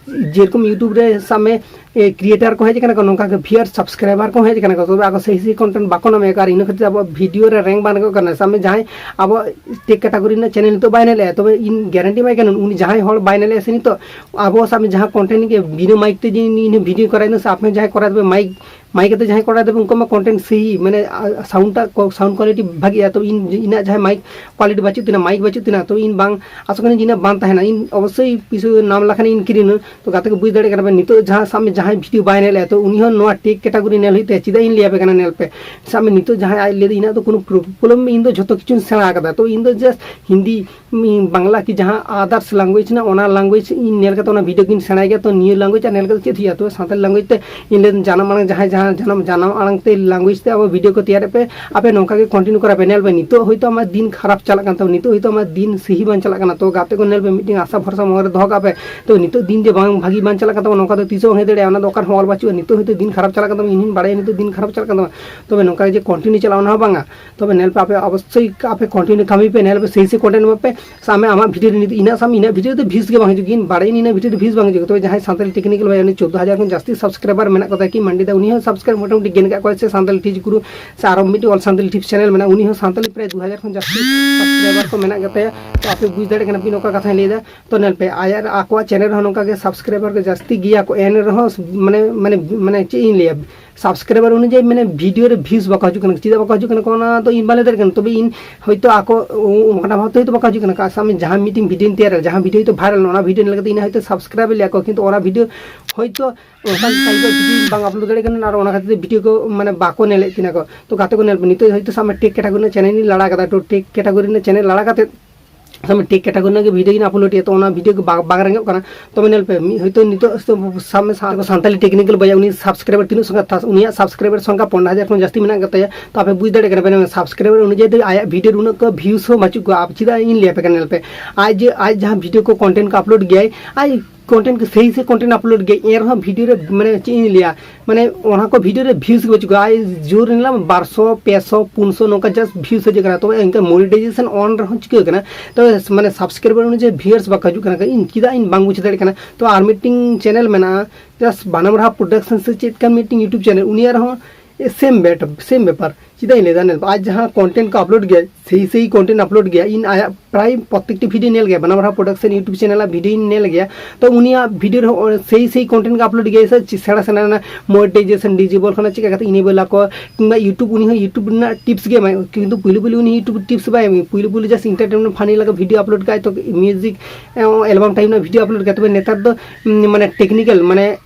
ᱡᱮᱨᱚᱠᱚᱢ ᱭᱩᱴᱩᱵᱽ ᱨᱮ ᱥᱟᱵ ᱢᱮ ᱠᱨᱤᱭᱮᱴᱟᱨ ᱠᱚ ᱦᱮᱡ ᱟᱠᱟᱱᱟ ᱠᱚ, ᱱᱚᱝᱠᱟ ᱜᱮ ᱵᱷᱤᱭᱩᱣᱟᱨ ᱥᱟᱵᱥᱠᱨᱟᱭᱵᱟᱨ ᱠᱚ ᱦᱮᱡ ᱟᱠᱟᱱᱟ ᱠᱚ᱾ ᱛᱚᱵᱮ ᱟᱠᱚ ᱥᱮᱭ ᱥᱮᱭ ᱠᱚᱱᱴᱮᱱᱴ ᱵᱟᱠᱚ ᱧᱟᱢᱮᱫ ᱠᱚ, ᱟᱨ ᱤᱱᱟᱹ ᱠᱷᱟᱹᱛᱤᱨ ᱛᱮ ᱟᱵᱚᱣᱟᱜ ᱵᱷᱤᱰᱤᱭᱳ ᱨᱮ ᱨᱮᱝᱠ ᱵᱟᱝ ᱨᱟᱠᱟᱵ ᱠᱟᱱᱟ᱾ ᱥᱟᱵ ᱢᱮ ᱡᱟᱦᱟᱸᱭ ᱟᱵᱚᱣᱟᱜ ᱴᱮᱠ ᱠᱮᱴᱟᱜᱚᱨᱤ ᱨᱮᱱᱟᱜ ᱪᱮᱱᱮᱞ ᱱᱤᱛᱚᱜ ᱵᱟᱭ ᱧᱮᱞᱮᱫᱼᱟ, ᱛᱚᱵᱮ ᱤᱧ ᱜᱮᱨᱮᱱᱴᱤ ᱮᱢᱟᱭ ᱠᱟᱹᱱᱟᱹᱧ, ᱩᱱᱤ ᱡᱟᱦᱟᱸᱭ ᱦᱚᱲ ᱵᱟᱭ ᱧᱮᱞᱮᱫᱼᱟ ᱥᱮ ᱱᱤᱛᱚᱜ ᱟᱵᱚ ᱥᱟᱵ ᱢᱮ ᱡᱟᱦᱟᱸ ᱠᱚᱱᱴᱮᱱᱴ ᱜᱮ ᱵᱤᱱᱟᱹ ᱢᱟᱭᱤᱠ ᱛᱮ ᱡᱮ ᱤᱧ ᱵᱷᱤᱰᱤᱭᱳ ᱠᱚᱨᱟᱣ ᱮᱫᱟ, ᱥᱮ ᱟᱯᱮ ᱡᱟᱦᱟᱸᱭ ᱠᱚᱨᱟᱣ ᱫᱟᱯᱮ ᱢᱟᱭᱤᱠ ᱢᱟᱭᱤᱠ ᱟᱛᱮ ᱡᱟᱦᱟᱸᱭ ᱠᱚᱨᱟᱣ ᱫᱟᱯᱮ, ᱩᱱᱠᱩ ᱢᱟ ᱠᱚᱱᱴᱮᱱᱴ ᱥᱮᱭ ᱢᱟᱱᱮ ᱥᱟᱣᱩᱱᱰ ᱴᱟᱜ ᱥᱟᱣᱩᱱᱰ ᱠᱳᱣᱟᱞᱤᱴᱤ ᱵᱷᱟᱜᱤᱜᱼᱟ᱾ ᱛᱚ ᱤᱧ ᱤᱧᱟᱹᱜ ᱡᱟᱦᱟᱸᱭ ᱢᱟᱭᱤᱠ ᱠᱳᱣᱟᱞᱤᱴᱤ ᱵᱟᱹᱪᱩᱜ ᱛᱤᱧᱟ, ᱢᱟᱭᱤᱠ ᱵᱟᱹᱪᱩᱜ ᱛᱤᱧᱟ, ᱛᱚ ᱤᱧ ᱵᱟᱝ ᱟᱥᱚᱜ ᱠᱟᱹᱱᱟᱹᱧ ᱡᱮ ᱤᱧᱟᱹᱜ ᱵᱟᱝ ᱛᱟᱦᱮᱱᱟ᱾ ᱤᱧ ᱚᱵᱚᱥᱥᱳᱭ ᱯᱩᱭᱥᱟᱹ ᱧᱟᱢ ᱞᱮᱠᱷᱟᱱ ᱤᱧ ᱠᱤᱨᱤᱧᱟ᱾ ᱛᱚ ᱜᱟᱛᱮ ᱠᱚ ᱵᱩᱡᱽ ᱫᱟᱲᱮᱭᱟᱜ ᱠᱟᱱᱟ ᱯᱮ, ᱱᱤᱛᱚᱜ ᱡᱟᱦᱟᱸ ᱥᱟᱵ ᱢᱮ ᱡᱟᱦᱟᱸᱭ ᱵᱷᱤᱰᱤᱭᱳ ᱵᱟᱭ ᱧᱮᱞᱮᱫᱼᱟ, ᱛᱚ ᱩᱱᱤ ᱦᱚᱸ ᱱᱚᱣᱟ ᱴᱮᱠ ᱠᱮᱴᱟᱜᱚᱨᱤ ᱧᱮᱞ ᱦᱩᱭᱩᱜ ᱛᱟᱭᱟ᱾ ᱪᱮᱫᱟᱜ ᱤᱧ ᱞᱟᱹᱭ ᱟᱯᱮ ᱠᱟᱱᱟ, ᱧᱮᱞ ᱯᱮ, ᱥᱟᱵ ᱢᱮ ᱱᱤᱛᱚᱜ ᱡᱟᱦᱟᱸᱭ ᱟᱡ ᱞᱟᱹᱭ ᱫᱟ ᱤᱧᱟᱹᱜ ᱫᱚ ᱠᱳᱱᱳ ᱯᱨᱚᱵᱞᱮᱢ, ᱤᱧ ᱫᱚ ᱡᱷᱚᱛᱚ ᱠᱤᱪᱷᱩᱧ ᱥᱮᱬᱟ ᱟᱠᱟᱫᱟ, ᱛᱚ ᱤᱧ ᱫᱚ ᱡᱟᱥᱴ ᱦᱤᱱᱫᱤ, ᱩᱸ, ᱵᱟᱝᱞᱟ ᱠᱤ ᱡᱟᱦᱟᱸ ᱟᱫᱟᱨᱥ ᱞᱟᱝᱜᱩᱭᱮᱡᱽ ᱦᱮᱱᱟᱜ, ᱚᱱᱟ ᱞᱟᱝᱜᱩᱭᱮᱡᱽ ᱤᱧ ᱧᱮᱞ ᱠᱟᱛᱮ ᱚᱱᱟ ᱵᱷᱤᱰᱤᱭᱳ ᱜᱤᱧ ᱥᱮᱬᱟᱭ ᱜᱮᱭᱟ᱾ ᱛᱚ ᱱᱤᱭᱟᱹ ᱞᱟᱝᱜᱩᱭᱮᱡᱽ ᱟᱨ ᱧᱮᱞ ᱠᱟᱛᱮ ᱪᱮᱫ ᱦᱩᱭᱩᱜᱼᱟ? ᱛᱚ ᱥᱟᱱᱛᱟᱲᱤ ᱞᱟᱝᱜᱩᱭᱮᱡᱽ ᱛᱮ ᱤᱧ ᱞᱟᱹᱭ ᱡᱟᱱᱟᱢ ᱟᱲᱟᱝ ᱡᱟᱦᱟᱸᱭ ᱡᱟᱦᱟᱸ ᱡᱟᱱᱟᱢ ᱡᱟᱱᱟᱢ ᱟᱲᱟᱝ ᱛᱮ, language ᱛᱮ ᱟᱵᱚ video ᱠᱚ ᱛᱮᱭᱟᱨᱮᱫ ᱯᱮ, ᱟᱯᱮ ᱱᱚᱝᱠᱟ ᱜᱮ continue ᱠᱚᱨᱟᱣ ᱯᱮ᱾ ᱧᱮᱞ ᱯᱮ, ᱱᱤᱛᱚᱜ ᱦᱳᱭᱛᱳ ᱟᱢᱟᱜ ᱫᱤᱱ ᱠᱷᱟᱨᱟᱯ ᱪᱟᱞᱟᱜ ᱠᱟᱱ ᱛᱟᱢᱟ, ᱱᱤᱛᱚᱜ ᱦᱳᱭᱛᱳ ᱟᱢᱟᱜ ᱫᱤᱱ ᱥᱟᱹᱦᱤ ᱵᱟᱝ ᱪᱟᱞᱟᱜ ᱠᱟᱱᱟ, ᱛᱚ ᱜᱟᱛᱮ ᱠᱚ ᱧᱮᱞ ᱯᱮ, ᱢᱤᱫᱴᱮᱱ ᱟᱥᱟ ᱵᱷᱚᱨᱥᱟ ᱢᱚᱱᱮ ᱨᱮ ᱫᱚᱦᱚ ᱠᱟᱜ ᱯᱮ᱾ ᱛᱚ ᱱᱤᱛᱚᱜ ᱫᱤᱱ ᱡᱮ ᱵᱟᱝ ᱵᱷᱟᱹᱜᱤ ᱵᱟᱝ ᱪᱟᱞᱟᱜ ᱠᱟᱱ ᱛᱟᱢᱟ, ᱱᱚᱝᱠᱟ ᱫᱚ ᱛᱤᱥ ᱦᱚᱸ ᱵᱟᱝ ᱦᱩᱭ ᱫᱟᱲᱮᱭᱟᱜᱼᱟ, ᱚᱱᱟ ᱫᱚ ᱚᱠᱟ ᱨᱮᱦᱚᱸ ᱚᱞ ᱵᱟᱹᱪᱩᱜᱼᱟ᱾ ᱱᱤᱛᱚᱜ ᱦᱳᱭᱛᱳ ᱫᱤᱱ ᱠᱷᱟᱨᱟᱯ ᱪᱟᱞᱟᱜ ᱠᱟᱱ ᱛᱟᱢᱟ, ᱤᱧ ᱦᱚᱸᱧ ᱵᱟᱲᱟᱭᱟ ᱱᱤᱛᱚᱜ ᱫᱤᱱ ᱠᱷᱟᱨᱟᱯ ᱪᱟᱞᱟᱜ ᱠᱟᱱ ᱛᱟᱢᱟ, ᱛᱚᱵᱮ ᱱᱚᱝᱠᱟ ᱡᱮ continue ᱪᱟᱞᱟᱜᱼᱟ, ᱚᱱᱟ ᱦᱚᱸ ᱵᱟᱝᱟ᱾ ᱛᱚᱵᱮ ᱧᱮᱞ ᱯᱮ, ᱟᱯᱮ ᱚᱵᱚᱥᱥᱳᱭ ᱟᱯᱮ continue ᱠᱟᱹᱢᱤ ᱯᱮ, ᱧᱮᱞ ᱯᱮ, ᱥᱟᱹᱦᱤ ᱥᱟᱹᱦᱤ content ᱮᱢᱟ ᱯᱮ᱾ ᱥᱟᱵ ᱢᱮ, ᱟᱢᱟᱜ video ᱨᱮ ᱱᱤᱛᱚᱜ ᱤᱱᱟᱹᱜ, ᱥᱟᱵ ᱢᱮ, ᱤᱱᱟᱹᱜ video ᱫᱚ views ᱜᱮ ᱵᱟᱝ ᱦᱤᱡᱩᱜ ᱜᱮᱭᱟ, ᱤᱧ ᱵᱟᱲᱟᱭᱟᱹᱧ ᱤᱱᱟᱹᱜ video ᱫᱚ views ᱵᱟᱝ ᱦᱤᱡᱩᱜ ᱜᱮᱭᱟ᱾ ᱛᱚᱵᱮ ᱡᱟᱦᱟᱸᱭ ᱥᱟᱱᱛᱟᱲᱤ technical ᱵᱷᱟᱭ, ᱩᱱᱤ ᱪᱳᱫᱽᱫᱳ ᱦᱟᱡᱟᱨ ᱠᱷᱚᱱ ᱡᱟᱹᱥᱛᱤ subscriber ᱢᱮᱱᱟᱜ ᱠᱚᱛᱟᱭᱟ, ᱠᱤ ᱢᱟᱱᱰᱤ ᱫᱟ, ᱩᱱᱤ ᱦᱚᱸ subscribe ᱢᱚᱴᱟᱢᱩᱴᱤ gain ᱠᱟᱜ ᱠᱚᱣᱟ, ᱥᱮ ᱥᱟᱱᱛᱟᱲᱤ ᱴᱤᱪ ᱜᱩᱨᱩ, ᱥᱮ ᱟᱨᱚ ᱢᱤᱫᱴᱤᱡ all ᱥᱟᱱᱛᱟᱲᱤ ᱴᱤᱪ channel ᱢᱮᱱᱟᱜᱼᱟ, ᱩᱱᱤ ᱦᱚᱸ ᱥᱟᱱᱛᱟᱲᱤ ᱯᱨᱟᱭ ᱫᱩ ᱦᱟᱡᱟᱨ ᱠᱷᱚᱱ ᱡᱟᱹᱥᱛᱤ subscriber ᱠᱚ ᱢᱮᱱᱟᱜ ᱜᱮᱛᱟᱭᱟ᱾ ᱛᱚ ᱟᱯᱮ ᱵᱩᱡᱽ ᱫᱟᱲᱮᱭᱟᱜ ᱠᱟᱱᱟ ᱯᱮ ᱚᱠᱟ ᱠᱟᱛᱷᱟᱧ ᱞᱟᱹᱭᱫᱟ᱾ ᱛᱚ ᱧᱮᱞ ᱯᱮ, ᱟᱭᱟᱜ, ᱟᱠᱚᱣᱟᱜ channel ᱨᱮᱦᱚᱸ ᱱᱚᱝᱠᱟ ᱜᱮ subscriber ᱠᱚ ᱡᱟᱹᱥᱛᱤ ᱜᱮᱭᱟ ᱠᱚ, ᱮᱱ ᱨᱮᱦᱚᱸ ᱢᱟᱱᱮ, ᱢᱟᱱᱮ, ᱢᱟᱱᱮ ᱪᱮᱫ ᱤᱧ ᱞᱟᱹᱭᱟ, subscriber ᱚᱱᱩᱡᱟᱭᱤ ᱢᱟᱱᱮ video ᱨᱮ views ᱵᱟᱠᱚ ᱦᱤᱡᱩᱜ ᱠᱟᱱᱟ᱾ ᱪᱮᱫᱟᱜ ᱵᱟᱠᱚ ᱦᱤᱡᱩᱜ ᱠᱟᱱᱟ, ᱚᱱᱟ ᱫᱚ ᱤᱧ ᱵᱟᱹᱧ ᱞᱟᱹᱭ ᱫᱟᱲᱮᱭᱟᱜ ᱠᱟᱱᱟ᱾ ᱛᱚᱵᱮ ᱤᱧ ᱦᱚᱭᱛᱳ ᱟᱠᱚ ᱚᱱᱠᱟᱱᱟᱜ ᱵᱷᱟᱵᱽ ᱛᱮ ᱦᱚᱭᱛᱳ ᱵᱟᱠᱚ ᱦᱤᱡᱩᱜ ᱠᱟᱱᱟ᱾ ᱠᱟ-, ᱥᱟᱵ ᱢᱮ, ᱡᱟᱦᱟᱸ ᱢᱤᱫᱴᱮᱱ videoᱧ ᱛᱮᱭᱟᱨᱟ, ᱡᱟᱦᱟᱸ video ᱦᱚᱭᱛᱳ viral ᱮᱱᱟ, ᱚᱱᱟ video ᱧᱮᱞ ᱠᱟᱛᱮ ᱤᱧ ᱦᱚᱭᱛᱳ subscribe ᱞᱮᱭᱟ ᱠᱚ, ᱠᱤᱱᱛᱩ ᱚᱱᱟ video ᱦᱚᱭᱛᱳ ᱚᱱᱠᱟᱱ type ᱨᱮ video ᱵᱟᱝ upload ᱫᱟᱲᱮᱭᱟᱜ ᱠᱟᱱᱟ, ᱟᱨ ᱚᱱᱟ ᱠᱷᱟᱹᱛᱤᱨ ᱛᱮ video ᱠᱚ ᱢᱟᱱᱮ ᱵᱟᱠᱚ ᱧᱮᱞᱮᱫ ᱛᱤᱧᱟ ᱠᱚ᱾ ᱛᱚ ᱜᱟᱛᱮ ᱠᱚ ᱧᱮᱞ ᱯᱮ, ᱱᱤᱛᱚᱜ ᱦᱚᱭᱛᱳ ᱥᱟᱵ ᱢᱮ tech category ᱨᱮᱱᱟᱜ channel ᱤᱧ ᱞᱟᱲᱟ ᱠᱟᱫᱟ, ᱛᱚ tech category ᱨᱮᱱᱟᱜ channel ᱞᱟᱲᱟ ᱠᱟᱛᱮ ᱥᱟᱵ ᱢᱮ tech category ᱨᱮᱱᱟᱜ ᱜᱮ video ᱜᱤᱧ upload ᱮᱫᱟ, ᱛᱚ ᱚᱱᱟ video ᱜᱮ ᱵᱟ-, ᱵᱟᱝ ᱨᱟᱝᱜᱮᱜ ᱠᱟᱱᱟ᱾ ᱛᱚᱵᱮ ᱧᱮᱞ ᱯᱮ, ᱢᱤᱫ ᱦᱚᱭᱛᱳ ᱱᱤᱛᱚᱜ ᱥᱟᱵ ᱢᱮ ᱥᱟ-, ᱥᱟᱱᱛᱟᱲᱤ technical ᱵᱷᱟᱭ, ᱩᱱᱤ subscriber ᱛᱤᱱᱟᱹᱜ ᱥᱚᱝᱠᱷᱟ ᱛᱟᱥ-, ᱩᱱᱤᱭᱟᱜ subscriber ᱥᱚᱝᱠᱷᱟ ᱯᱚᱱᱨᱚ ᱦᱟᱡᱟᱨ ᱠᱷᱚᱱ ᱡᱟᱹᱥᱛᱤ ᱢᱮᱱᱟᱜ ᱠᱟᱫ ᱛᱟᱭᱟ᱾ ᱛᱚ ᱟᱯᱮ ᱵᱩᱡᱽ ᱫᱟᱲᱮᱭᱟᱜ ᱠᱟᱱᱟ ᱯᱮ, subscriber ᱚᱱᱩᱡᱟᱭᱤ ᱫᱚ ᱟᱭᱟᱜ video ᱨᱮ ᱩᱱᱟᱹᱜ ᱠᱚ views ᱦᱚᱸ ᱵᱟᱹᱪᱩᱜ ᱠᱚᱣᱟ᱾ ᱟᱯ-, ᱪᱮᱫᱟᱜ ᱤᱧ ᱞᱟᱹᱭ ᱟᱯᱮ ᱠᱟᱱᱟ, ᱧᱮᱞ ᱯᱮ, ᱟᱡ ᱡᱮ, ᱟᱡ ᱡᱟᱦᱟᱸ video ᱠᱚ content ᱠᱚ upload ᱜᱮᱭᱟᱭ, ᱟᱡ content ᱠᱚ ᱥᱟᱹᱦᱤ ᱥᱟᱹᱦᱤ content upload ᱜᱮᱭᱟᱭ, ᱮᱱ ᱨᱮᱦᱚᱸ video ᱨᱮ ᱢᱟᱱᱮ ᱪᱮᱫ ᱤᱧ ᱞᱟᱹᱭᱟ, ᱢᱟᱱᱮ ᱚᱱᱟ ᱠᱚ video ᱨᱮ views ᱜᱮ ᱵᱟᱹᱪᱩᱜ ᱠᱚᱣᱟ᱾ ᱟᱡ ᱡᱳᱨ ᱧᱮᱞᱟᱢ ᱵᱟᱨᱥᱚ, ᱯᱮᱥᱚ, ᱯᱩᱱᱥᱚ ᱱᱚᱝᱠᱟ just views ᱦᱤᱡᱩᱜ ᱠᱟᱱᱟ᱾ ᱛᱚᱵᱮ ᱤᱱᱠᱟ monetization on ᱨᱮᱦᱚᱸ ᱪᱤᱠᱟᱹ ᱠᱟᱱᱟ? ᱛᱚᱵᱮ ᱢᱟᱱᱮ subscriber ᱚᱱᱩᱡᱟᱭᱤ viewers ᱵᱟᱠᱚ ᱦᱤᱡᱩᱜ ᱠᱟᱱᱟ᱾ ᱤᱧ ᱪᱮᱫᱟᱜ ᱤᱧ ᱵᱟᱝ ᱵᱩᱡᱷᱟᱹᱣ ᱫᱟᱲᱮᱭᱟᱜ ᱠᱟᱱᱟ? ᱛᱚ ᱟᱨ ᱢᱤᱫᱴᱤᱝ channel ᱢᱮᱱᱟᱜᱼᱟ, just ᱵᱟᱱᱟᱢ ᱨᱟᱦᱟ production ᱥᱮ ᱪᱮᱫ ᱠᱟᱱ ᱢᱤᱫᱴᱤᱝ YouTube channel, ᱩᱱᱤᱭᱟᱜ ᱨᱮᱦᱚᱸ same bet-, same ᱵᱮᱯᱟᱨ᱾ ᱪᱮᱫᱟᱜ ᱤᱧ ᱞᱟᱹᱭᱫᱟ, ᱧᱮᱞ ᱯᱮ, ᱟᱡ ᱡᱟᱦᱟᱸ content ᱠᱚ upload ᱜᱮᱭᱟ, ᱥᱟᱹᱦᱤ ᱥᱟᱹᱦᱤ content upload ᱜᱮᱭᱟ, ᱤᱧ ᱟᱭᱟᱜ ᱯᱨᱟᱭ ᱯᱨᱚᱛᱮᱠᱴᱤ video ᱧᱮᱞ ᱜᱮᱭᱟ, ᱵᱟᱱᱟᱢ ᱨᱟᱦᱟ production YouTube channel ᱟᱜ video ᱧᱮᱞ ᱜᱮᱭᱟ᱾ ᱛᱚ ᱩᱱᱤᱭᱟᱜ video ᱨᱮᱦᱚᱸ ᱥᱟᱹᱦᱤ ᱥᱟᱹᱦᱤ content ᱜᱮ upload ᱜᱮᱭᱟ, ᱥᱮ ᱪᱮ-, ᱥᱮᱬᱟ ᱥᱮᱬᱟ ᱨᱮᱱᱟᱜ monetization, digital ᱠᱷᱚᱱᱟᱜ ᱪᱮᱫ ᱞᱮᱠᱟ ᱠᱟᱛᱮ enable ᱟᱠᱚ, ᱠᱤᱝᱵᱟ YouTube, ᱩᱱᱤ ᱦᱚᱸ YouTube ᱨᱮᱱᱟᱜ tips ᱜᱮ ᱮᱢᱟᱭ, ᱠᱤᱱᱛᱩ ᱯᱩᱭᱞᱩ ᱯᱩᱭᱞᱩ ᱩᱱᱤ YouTube tips ᱵᱟᱭ ᱮᱢᱟ᱾ ᱯᱩᱭᱞᱩ ᱯᱩᱭᱞᱩ just entertainment funny ᱞᱮᱠᱟ video upload ᱠᱟᱜᱼᱟᱭ, ᱛᱚ music, ᱮ, album type ᱨᱮᱱᱟᱜ video upload ᱠᱟᱜᱼᱟᱭ᱾ ᱛᱚᱵᱮ ᱱᱮᱛᱟᱨ ᱫᱚ, ᱩᱢ, ᱢᱟᱱᱮ technical, ᱢᱟᱱᱮ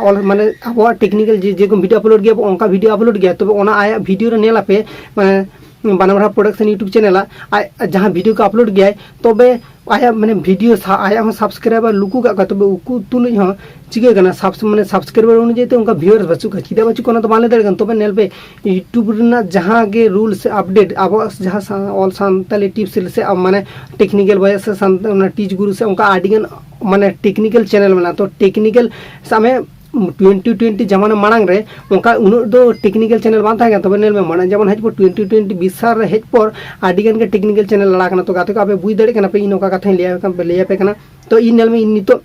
ᱚᱞ-, ᱢᱟᱱᱮ ᱟᱵᱚᱣᱟᱜ technical ᱡᱮ, ᱡᱮᱨᱚᱠᱚᱢ video upload ᱜᱮᱭᱟ ᱵᱚ, ᱚᱱᱠᱟ video upload ᱜᱮᱭᱟ᱾ ᱛᱚᱵᱮ ᱚᱱᱟ ᱟᱭᱟᱜ video ᱨᱮ ᱧᱮᱞ ᱟᱯᱮ, ᱢᱟᱱᱮ ᱵᱟᱱᱟᱢ ᱨᱟᱦᱟ ᱯᱨᱚᱰᱟᱠᱥᱚᱱ YouTube ᱪᱮᱱᱮᱞ ᱟᱜ ᱟᱡ ᱡᱟᱦᱟᱸ ᱵᱷᱤᱰᱤᱭᱳ ᱠᱚ ᱟᱯᱞᱳᱰ ᱜᱮᱭᱟᱭ, ᱛᱚᱵᱮ ᱟᱭᱟᱜ ᱢᱟᱱᱮ ᱵᱷᱤᱰᱤᱭᱳ ᱥᱟ-, ᱟᱭᱟᱜ ᱦᱚᱸ ᱥᱟᱵᱥᱠᱨᱟᱭᱵᱟᱨ ᱞᱩᱠᱩ ᱠᱟᱜ ᱠᱚᱣᱟ, ᱛᱚᱵᱮ ᱩᱠᱩ ᱛᱩᱞᱩᱡ ᱦᱚᱸ ᱪᱤᱠᱟᱹ ᱠᱟᱱᱟ, ᱥᱟᱵᱥ-, ᱢᱟᱱᱮ ᱥᱟᱵᱥᱠᱨᱟᱭᱵᱟᱨ ᱚᱱᱩᱡᱟᱭᱤ ᱛᱮ ᱚᱱᱠᱟ ᱵᱷᱤᱭᱩᱣᱟᱨᱥ ᱵᱟᱹᱪᱩᱜ ᱠᱚᱣᱟ᱾ ᱪᱮᱫᱟᱜ ᱵᱟᱹᱪᱩᱜ ᱠᱚᱣᱟ ᱚᱱᱟ ᱫᱚ ᱵᱟᱝ ᱞᱟᱹᱭ ᱫᱟᱲᱮᱭᱟᱜ ᱠᱟᱱᱟ᱾ ᱛᱚᱵᱮ ᱧᱮᱞ ᱯᱮ, YouTube ᱨᱮᱱᱟᱜ ᱡᱟᱦᱟᱸ ᱜᱮ ᱨᱩᱞ ᱥᱮ ᱟᱯᱰᱮᱴ, ᱟᱵᱚᱣᱟᱜ ᱡᱟᱦᱟᱸ ᱥᱟ-, ᱚᱞ ᱥᱟᱱᱛᱟᱞᱤ ᱴᱤᱯᱥ ᱥᱮ ᱥᱮ ᱟᱢ ᱢᱟᱱᱮ ᱴᱮᱠᱱᱤᱠᱮᱞ ᱵᱚᱭᱮᱥ ᱥᱮ ᱥᱟᱱ-, ᱚᱱᱟ ᱴᱤᱪ ᱜᱩᱨᱩ ᱥᱮ ᱚᱱᱠᱟ ᱟᱹᱰᱤᱜᱟᱱ ᱢᱟᱱᱮ ᱴᱮᱠᱱᱤᱠᱮᱞ ᱪᱮᱱᱮᱞ ᱢᱮᱱᱟᱜᱼᱟ᱾ ᱛᱚ ᱴᱮᱠᱱᱤᱠᱮᱞ ᱥᱟᱵ ᱢᱮ ᱴᱩᱭᱮᱱᱴᱤ ᱴᱩᱭᱮᱱᱴᱤ ᱡᱟᱢᱟᱱᱟ ᱢᱟᱲᱟᱝ ᱨᱮ ᱚᱱᱠᱟ ᱩᱱᱟᱹᱜ ᱫᱚ ᱴᱮᱠᱱᱤᱠᱮᱞ ᱪᱮᱱᱮᱞ ᱵᱟᱝ ᱛᱟᱦᱮᱸ ᱠᱟᱱᱟ᱾ ᱛᱚᱵᱮ ᱧᱮᱞ ᱢᱮ, ᱢᱟᱲᱟᱝ ᱡᱮᱢᱚᱱ ᱦᱮᱡ ᱯᱚᱨ ᱴᱩᱭᱮᱱᱴᱤ ᱴᱩᱭᱮᱱᱴᱤ ᱵᱤᱥ ᱥᱟᱞ ᱨᱮ ᱦᱮᱡ ᱯᱚᱨ ᱟᱹᱰᱤ ᱜᱟᱱ ᱜᱮ ᱴᱮᱠᱱᱤᱠᱮᱞ ᱪᱮᱱᱮᱞ ᱞᱟᱲᱟ ᱠᱟᱱᱟ᱾ ᱛᱚ ᱜᱟᱛᱮ ᱠᱚ, ᱟᱯᱮ ᱵᱩᱡᱽ ᱫᱟᱲᱮᱭᱟᱜ ᱠᱟᱱᱟ ᱯᱮ ᱤᱧ ᱚᱠᱟ ᱠᱟᱛᱷᱟᱧ ᱞᱟᱹᱭ ᱟᱯᱮ ᱠᱟᱱᱟ᱾ ᱛᱚ ᱤᱧ ᱧᱮᱞ ᱢᱮ, ᱤᱧ ᱱᱤᱛᱚᱜ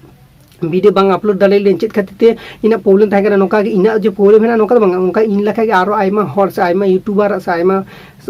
ᱵᱷᱤᱰᱤᱭᱳ ᱵᱟᱝ ᱟᱯᱞᱳᱰ ᱫᱟᱲᱮ ᱞᱮᱱ ᱪᱮᱫ ᱠᱷᱟᱹᱛᱤᱨ ᱛᱮ ᱤᱧᱟᱹᱜ ᱯᱨᱚᱵᱞᱮᱢ ᱛᱟᱦᱮᱸ ᱠᱟᱱᱟ᱾ ᱱᱚᱝᱠᱟ ᱜᱮ ᱤᱧᱟᱹᱜ ᱡᱮ ᱯᱨᱚᱵᱞᱮᱢ ᱢᱮᱱᱟᱜᱼᱟ ᱱᱚᱝᱠᱟ ᱫᱚ ᱵᱟᱝ, ᱚᱱᱠᱟ ᱤᱧ ᱞᱮᱠᱟ ᱜᱮ ᱟᱨᱚ ᱟᱭᱢᱟ ᱦᱚᱲ ᱥᱮ ᱟᱭᱢᱟ ᱭᱩᱴᱩᱵᱟᱨ ᱥᱮ ᱟᱭᱢᱟ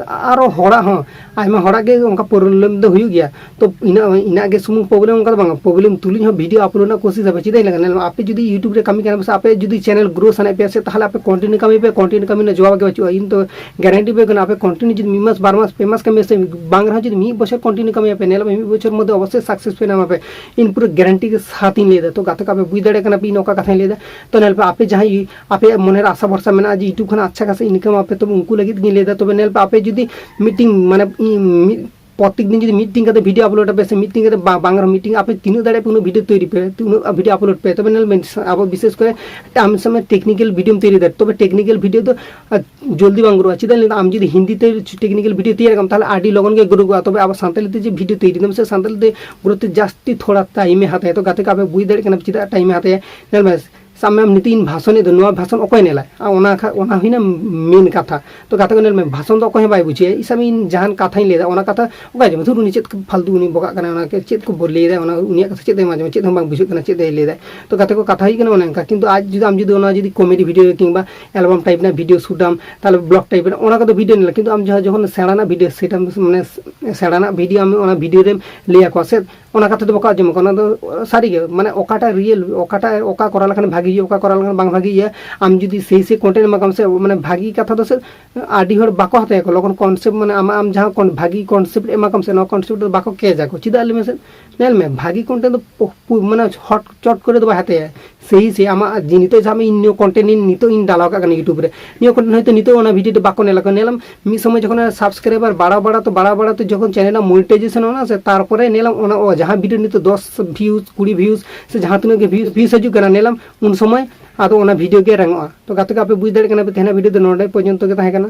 ᱟᱨᱚ ᱦᱚᱲᱟᱜ ᱦᱚᱸ, ᱟᱭᱢᱟ ᱦᱚᱲᱟᱜ ᱜᱮ ᱚᱱᱠᱟ ᱯᱨᱚᱵᱞᱮᱢ ᱫᱚ ᱦᱩᱭᱩᱜ ᱜᱮᱭᱟ᱾ ᱛᱚ ᱤᱱᱟᱹᱜ, ᱤᱱᱟᱹᱜ ᱜᱮ ᱥᱩᱢᱩᱝ ᱯᱨᱚᱵᱞᱮᱢ ᱚᱱᱠᱟ ᱫᱚ ᱵᱟᱝ, ᱯᱨᱚᱵᱞᱮᱢ ᱛᱩᱞᱩᱡ ᱦᱚᱸ ᱵᱷᱤᱰᱤᱭᱳ ᱟᱯᱞᱳᱰ ᱨᱮᱱᱟᱜ ᱠᱳᱥᱤᱥ ᱟᱯᱮ᱾ ᱪᱮᱫᱟᱜ ᱤᱧ ᱞᱟᱹᱭᱟ, ᱧᱮᱞ ᱢᱮ, ᱟᱯᱮ ᱡᱩᱫᱤ ᱭᱩᱴᱩᱵᱽ ᱨᱮ ᱠᱟᱹᱢᱤ ᱠᱟᱱᱟ ᱯᱮ ᱥᱮ ᱟᱯᱮ ᱡᱩᱫᱤ ᱪᱮᱱᱮᱞ ᱜᱨᱳ ᱥᱟᱱᱟᱭᱮᱫ ᱯᱮᱭᱟ ᱥᱮ, ᱛᱟᱦᱚᱞᱮ ᱟᱯᱮ ᱠᱚᱱᱴᱤᱱᱤᱭᱩ ᱠᱟᱹᱢᱤ ᱯᱮ, ᱠᱚᱱᱴᱤᱱᱤᱭᱩ ᱠᱟᱹᱢᱤ ᱨᱮᱱᱟᱜ ᱡᱚᱵᱟᱵ ᱜᱮ ᱵᱟᱹᱪᱩᱜᱼᱟ᱾ ᱤᱧ ᱫᱚ ᱜᱮᱨᱮᱱᱴᱤ ᱯᱮ ᱠᱟᱱᱟ, ᱟᱯᱮ ᱠᱚᱱᱴᱤᱱᱤᱭᱩ ᱡᱩᱫᱤ ᱢᱤᱫ ᱢᱟᱥ ᱵᱟᱨ ᱢᱟᱥ ᱯᱮ ᱢᱟᱥ ᱠᱟᱹᱢᱤ ᱥᱮ ᱵᱟᱝ ᱨᱮᱦᱚᱸ ᱡᱩᱫᱤ ᱢᱤᱫ ᱵᱚᱪᱷᱚᱨ ᱠᱚᱱᱴᱤᱱᱤᱭᱩ ᱠᱟᱹᱢᱤᱭᱟᱯᱮ, ᱧᱮᱞ ᱢᱮ ᱢᱤᱫ ᱵᱚᱪᱷᱚᱨ ᱢᱚᱫᱽᱫᱷᱮ ᱚᱵᱚᱥᱥᱳᱭ ᱥᱟᱠᱥᱮᱥ ᱯᱮ ᱧᱟᱢᱟ ᱯᱮ᱾ ᱤᱧ ᱯᱩᱨᱟᱹ ᱜᱮᱨᱮᱱᱴᱤ ᱜᱮ ᱥᱟᱛ ᱤᱧ ᱞᱟᱹᱭ ᱮᱫᱟ᱾ ᱛᱚ ᱜᱟᱛᱮ ᱠᱚ, ᱟᱯᱮ ᱵᱩᱡᱽ ᱫᱟᱲᱮᱭᱟᱜ ᱠᱟᱱᱟ ᱯᱮ ᱤᱧ ᱚᱠᱟ ᱠᱟᱛᱷᱟᱧ ᱞᱟᱹᱭ ᱮᱫᱟ᱾ ᱛᱚ ᱧᱮᱞ ᱯᱮ, ᱟᱯᱮ ᱡᱟᱦᱟᱸᱭ ᱟᱯᱮᱭᱟᱜ ᱢᱚᱱᱮᱨᱮ ᱟᱥᱟ ᱵᱷᱚᱨᱥᱟ ᱢᱮᱱᱟᱜᱼᱟ ᱡᱮ ᱭᱩᱴᱩᱵᱽ ᱠᱷᱚᱱᱟᱜ ᱟᱪᱪᱷᱟ ᱠᱷᱟᱥᱟ ᱤᱱᱠᱟᱢ ᱟᱯᱮ, ᱛᱚᱵᱮ ᱩᱱᱠᱩ ᱞᱟᱹᱜᱤᱫ ᱜᱤᱧ ᱞᱟᱹᱭ ᱮᱫᱟ᱾ ᱛᱚᱵᱮ ᱧᱮᱞ ᱯᱮ, ᱟᱯᱮ ᱡᱩᱫᱤ ᱢᱤᱫᱴᱤᱝ ᱢᱟᱱᱮ ᱤᱧ ᱢᱤᱫ ᱯᱨᱚᱛᱮᱠ ᱫᱤᱱ ᱡᱩᱫᱤ ᱢᱤᱫᱴᱤᱝ ᱠᱟᱛᱮ ᱵᱷᱤᱰᱤᱭᱳ ᱟᱯᱞᱳᱰ ᱟᱯᱮ ᱥᱮ ᱢᱤᱫᱴᱤᱝ ᱠᱟᱛᱮ ᱵᱟ-, ᱵᱟᱝ ᱨᱮᱦᱚᱸ ᱢᱤᱫᱴᱤᱝ ᱟᱯᱮ ᱛᱤᱱᱟᱹᱜ ᱫᱟᱲᱮᱭᱟᱜ ᱯᱮ ᱩᱱᱟᱹᱜ ᱵᱷᱤᱰᱤᱭᱳ ᱛᱳᱭᱨᱤ ᱯᱮ, ᱩᱱᱟᱹᱜ ᱵᱷᱤᱰᱤᱭᱳ ᱟᱯᱞᱳᱰ ᱯᱮ᱾ ᱛᱚᱵᱮ ᱧᱮᱞ ᱵᱮᱱ, ᱟᱵᱚ ᱵᱤᱥᱮᱥ ᱠᱚᱨᱮ ᱟᱢ ᱥᱟᱢᱮ ᱴᱮᱠᱱᱤᱠᱮᱞ ᱵᱷᱤᱰᱤᱭᱳᱢ ᱛᱳᱭᱨᱤ ᱫᱟᱲᱮᱭᱟᱜᱼᱟ, ᱛᱚᱵᱮ ᱴᱮᱠᱱᱤᱠᱮᱞ ᱵᱷᱤᱰᱤᱭᱳ ᱫᱚ ᱟᱨ ᱡᱚᱞᱫᱤ ᱵᱟᱝ ᱜᱨᱳᱜᱼᱟ᱾ ᱪᱮᱫᱟᱜ ᱞᱟᱹᱭ ᱫᱟ, ᱟᱢ ᱡᱩᱫᱤ ᱦᱤᱱᱫᱤ ᱛᱮ ᱴᱮᱠᱱᱤᱠᱮᱞ ᱵᱷᱤᱰᱤᱭᱳ ᱛᱮᱭᱟᱨ ᱠᱟᱢ, ᱛᱟᱦᱚᱞᱮ ᱟᱹᱰᱤ ᱞᱚᱜᱚᱱ ᱜᱮ ᱜᱨᱳᱜᱼᱟ᱾ ᱛᱚᱵᱮ ᱟᱵᱚ ᱥᱟᱱᱛᱟᱞᱤ ᱛᱮ ᱡᱮ ᱵᱷᱤᱰᱤᱭᱳ ᱛᱮᱭᱟᱨ ᱫᱟᱢ ᱥᱮ ᱥᱟᱱᱛᱟᱞᱤ ᱛᱮ ᱜᱨᱳ ᱛᱮ ᱡᱟᱹᱥᱛᱤ ᱛᱷᱚᱲᱟ ᱴᱟᱭᱤᱢᱮ ᱦᱟᱛᱟᱭᱟ᱾ ᱛᱚ ᱜᱟᱛᱮ ᱠᱚ, ᱟᱯᱮ ᱵᱩᱡᱽ ᱫᱟᱲᱮᱭᱟᱜ ᱠᱟᱱᱟ ᱪᱮᱫᱟᱜ ᱴᱟᱭᱤᱢᱮ ᱦᱟᱛᱟᱭᱟ? ᱧᱮᱞ ᱢᱮ, ᱥᱟᱵ ᱢᱮ ᱟᱢ ᱱᱤᱛᱚᱜ ᱤᱧ ᱵᱷᱟᱥᱚᱱᱮᱫ ᱫᱚ, ᱱᱚᱣᱟ ᱵᱷᱟᱥᱚᱱ ᱚᱠᱚᱭ ᱧᱮᱞᱟ? ᱟᱨ ᱚᱱᱟ ᱠᱷᱟ-, ᱚᱱᱟ ᱦᱩᱭᱱᱟ ᱢᱮᱱ ᱠᱟᱛᱷᱟ᱾ ᱛᱚ ᱜᱟᱛᱮ ᱠᱚ, ᱧᱮᱞ ᱢᱮ, ᱵᱷᱟᱥᱚᱱ ᱫᱚ ᱚᱠᱚᱭ ᱦᱚᱸ ᱵᱟᱭ ᱵᱩᱡᱷᱟᱹᱣᱟ᱾ ᱤᱧ ᱥᱟᱵ ᱢᱮ ᱤᱧ ᱡᱟᱦᱟᱱ ᱠᱟᱛᱷᱟᱧ ᱞᱟᱹᱭᱫᱟ, ᱚᱱᱟ ᱠᱟᱛᱷᱟ ᱚᱠᱚᱭ ᱟᱸᱡᱚᱢᱟ? ᱫᱷᱩᱨ, ᱩᱱᱤ ᱪᱮᱫ ᱯᱷᱟᱞᱛᱩ ᱩᱱᱤ ᱵᱚᱠᱟᱜ ᱠᱟᱱᱟᱭ, ᱚᱱᱟ ᱪᱮᱫ ᱠᱚ ᱞᱟᱹᱭᱫᱟ, ᱚᱱᱟ ᱩᱱᱤᱭᱟᱜ ᱠᱟᱛᱷᱟ ᱪᱮᱫ ᱮᱢ ᱟᱸᱡᱚᱢᱟ? ᱪᱮᱫ ᱦᱚᱸ ᱵᱟᱝ ᱵᱩᱡᱷᱟᱹᱜ ᱠᱟᱱᱟ ᱪᱮᱫ ᱮ ᱞᱟᱹᱭᱫᱟ᱾ ᱛᱚ ᱜᱟᱛᱮ ᱠᱚ, ᱠᱟᱛᱷᱟ ᱦᱩᱭᱩᱜ ᱠᱟᱱᱟ ᱚᱱᱮ ᱚᱱᱠᱟ᱾ ᱠᱤᱱᱛᱩ ᱟᱡ ᱡᱩᱫᱤ, ᱟᱢ ᱡᱩᱫᱤ ᱚᱱᱟ ᱡᱩᱫᱤ ᱠᱚᱢᱮᱰᱤ ᱵᱷᱤᱰᱤᱭᱳ ᱠᱤᱝᱵᱟ ᱮᱞᱵᱟᱢ ᱴᱟᱭᱤᱯ ᱨᱮᱱᱟᱜ ᱵᱷᱤᱰᱤᱭᱳ ᱥᱩᱴᱟᱢ, ᱛᱟᱦᱚᱞᱮ ᱵᱞᱚᱜ ᱴᱟᱭᱤᱯ ᱨᱮᱱᱟᱜ ᱚᱱᱟ ᱠᱚᱫᱚ ᱵᱷᱤᱰᱤᱭᱳ ᱧᱮᱞᱟ᱾ ᱠᱤᱱᱛᱩ ᱟᱢ ᱡᱟᱦᱟᱸ ᱡᱚᱠᱷᱚᱱ ᱥᱮᱬᱟ ᱨᱮᱱᱟᱜ ᱵᱷᱤᱰᱤᱭᱳ ᱥᱮᱴᱟᱢ, ᱢᱟᱱᱮ ᱥᱮᱬᱟ ᱨᱮᱱᱟᱜ ᱵᱷᱤᱰᱤᱭᱳ ᱟᱢ ᱚᱱᱟ ᱵᱷᱤᱰᱤᱭᱳ ᱨᱮᱢ ᱞᱟᱹᱭ ᱟᱠᱚᱣᱟ ᱥᱮ, ᱚᱱᱟ ᱠᱟᱛᱷᱟ ᱫᱚ ᱵᱟᱠᱚ ᱟᱸᱡᱚᱢ ᱟᱠᱚ᱾ ᱚᱱᱟ ᱫᱚ ᱥᱟᱹᱨᱤᱜᱮ, ᱢᱟᱱᱮ ᱚᱠᱟᱴᱟᱜ ᱨᱤᱭᱮᱞ, ᱚᱠᱟᱴᱟᱜ, ᱚᱠᱟ ᱠᱚᱨᱟᱣ ᱞᱮᱠᱷᱟᱱ ᱵᱷᱟᱜᱮ ᱦᱩᱭᱩᱜᱼᱟ, ᱚᱠᱟ ᱠᱚᱨᱟᱣ ᱞᱮᱠᱷᱟᱱ ᱵᱟᱝ ᱵᱷᱟᱜᱮ ᱦᱩᱭᱩᱜᱼᱟ, ᱟᱢ ᱡᱩᱫᱤ ᱥᱮᱭ ᱥᱮᱭ ᱠᱚᱱᱴᱮᱱᱴ ᱮᱢᱟ ᱠᱚᱣᱟᱢ ᱥᱮ, ᱢᱟᱱᱮ ᱵᱷᱟᱜᱮ ᱠᱟᱛᱷᱟ ᱫᱚ ᱥᱮ ᱟᱹᱰᱤ ᱦᱚᱲ ᱵᱟᱠᱚ ᱦᱟᱛᱟᱭᱟᱠᱚ᱾ ᱞᱚᱜᱚᱱ ᱠᱚᱱᱥᱮᱯᱴ, ᱢᱟᱱᱮ ᱟᱢᱟᱜ, ᱟᱢ ᱡᱟᱦᱟᱸ ᱠᱚᱱ-, ᱵᱷᱟᱜᱮ ᱠᱚᱱᱥᱮᱯᱴ ᱮᱢᱟ ᱠᱚᱣᱟᱢ ᱥᱮ, ᱱᱚᱣᱟ ᱠᱚᱱᱥᱮᱯᱴ ᱫᱚ ᱵᱟᱠᱚ ᱠᱮᱪ ᱟᱠᱚ᱾ ᱪᱮᱫᱟᱜ ᱞᱟᱹᱭ ᱢᱮᱥᱮ? ᱧᱮᱞ ᱢᱮ, ᱵᱷᱟᱜᱮ ᱠᱚᱱᱴᱮᱱᱴ ᱫᱚ ᱯᱚ-, ᱯᱩ-, ᱢᱟᱱᱮ ᱦᱚᱴ ᱪᱚᱴ ᱠᱚᱨᱮ ᱫᱚ ᱵᱟᱭ ᱦᱟᱛᱟᱭᱟ᱾ ᱥᱮᱭ ᱥᱮ ᱟᱢᱟᱜ ᱡᱮ ᱱᱤᱛᱚᱜ ᱥᱟᱵ ᱢᱮ ᱤᱧ ᱱᱤᱭᱟᱹ ᱠᱚᱱᱴᱮᱱᱴ ᱤᱧ ᱱᱤᱛᱚᱜ ᱤᱧ ᱰᱟᱞᱟᱣ ᱠᱟᱜ ᱠᱟᱱᱟ YouTube ᱨᱮ, ᱱᱤᱭᱟᱹ ᱠᱚᱱᱴᱮᱱᱴ ᱦᱚᱭᱛᱳ ᱱᱤᱛᱚᱜ ᱚᱱᱟ ᱵᱷᱤᱰᱤᱭᱳ ᱫᱚ ᱵᱟᱠᱚ ᱧᱮᱞᱟ ᱠᱚ᱾ ᱧᱮᱞᱟᱢ ᱢᱤᱫ ᱥᱚᱢᱚᱭ ᱡᱚᱠᱷᱚᱱ ᱥᱟᱵᱥᱠᱨᱟᱭᱵᱟᱨ ᱵᱟᱲᱟᱣ ᱵᱟᱲᱟ ᱛᱮ ᱵᱟᱲᱟᱣ ᱵᱟᱲᱟ ᱛᱮ ᱡᱚᱠᱷᱚᱱ ᱪᱮᱱᱮᱞ ᱨᱮᱱᱟᱜ ᱢᱚᱱᱤᱴᱟᱭᱡᱮᱥᱚᱱ ᱚᱱᱟ ᱥᱮ, ᱛᱟᱨᱯᱚᱨᱮ ᱧᱮᱞᱟᱢ ᱚᱱᱟ ᱚ ᱡᱟᱦᱟᱸ ᱵᱷᱤᱰᱤᱭᱳ ᱱᱤᱛᱚᱜ ᱫᱚᱥ ᱵᱷᱤᱭᱩᱡᱽ, ᱠᱩᱲᱤ ᱵᱷᱤᱭᱩᱡᱽ ᱥᱮ ᱡᱟᱦᱟᱸ ᱛᱤᱱᱟᱹᱜ ᱜᱮ ᱵᱷᱤᱭᱩᱡᱽ ᱦᱤᱡᱩᱜ ᱠᱟᱱᱟ, ᱧᱮᱞᱟᱢ ᱩᱱ ᱥᱚᱢᱚᱭ ᱟᱫᱚ ᱚᱱᱟ ᱵᱷᱤᱰᱤᱭᱳ ᱜᱮ ᱨᱮᱝᱚᱜᱼᱟ᱾ ᱛᱚ ᱜᱟᱛᱮ ᱠᱚ, ᱟᱯᱮ ᱵᱩᱡᱽ ᱫᱟᱲᱮᱭᱟᱜ ᱠᱟᱱᱟ ᱯᱮ, ᱛᱮᱦᱮᱧᱟᱜ ᱵᱷᱤᱰᱤᱭᱳ ᱫᱚ ᱱᱚᱰᱮ ᱯᱚᱨᱡᱚᱱᱛᱚ ᱜᱮ ᱛᱟᱦᱮᱸ ᱠᱟᱱᱟ᱾